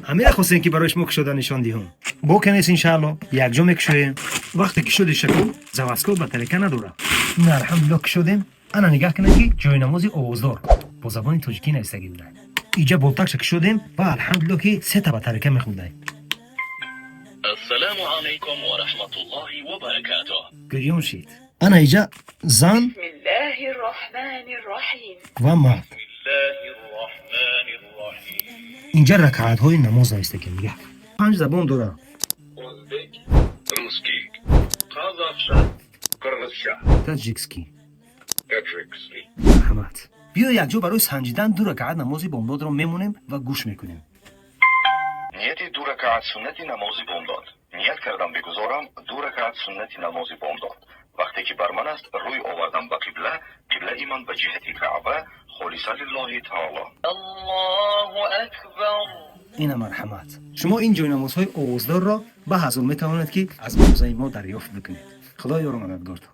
Ҳамира хостем, ки барои шумо кушода нишон диҳум. Боке нест, иншаалло, якҷо мекушоем. Вақте ки шуди шаку заводской батарейка надорад. Ина, алҳамдулилло, кушодем. Ана, нигаҳ кунед, ки ҷойнамози овоздор бо забони тоҷикӣ навистагӣ буда. Иҷа болтакша кушодем ва, алҳамдулилло, ки сета батарейка мехӯрдай. السلام عليكم ورحمة الله وبركاته. Гирён шид. Ана, иҷа зан بسم الله الرحمن الرحيم. ва мард. الله الرحمن الرحيم. Инҷа ракаатҳои намоз навистагӣ, нигаҳ, панҷ забон дорад. Узбек, русский, казахша, кыргызча, таджикский, таджикский. Марҳамат, биё, якҷо барои санҷидан ду ракаат намози бомдодро мемонем ва гӯш мекунем. Нияти ду ракаат суннати намози бомдод. Ният кардам бигузорам ду ракаат суннати намози бомдод. Вақте ки бар ман аст, рӯй овардам ба қибла, қиблаи ман ба ҷиҳати Каъба, холиса лиллоҳи таоло. الله أكبر. Ина, марҳамат, шумо ин ҷойнамозҳои овоздорро ба ҳазур метавонед, ки аз мағозаи мо дарёфт бикунед. Худо ёру мададгортон.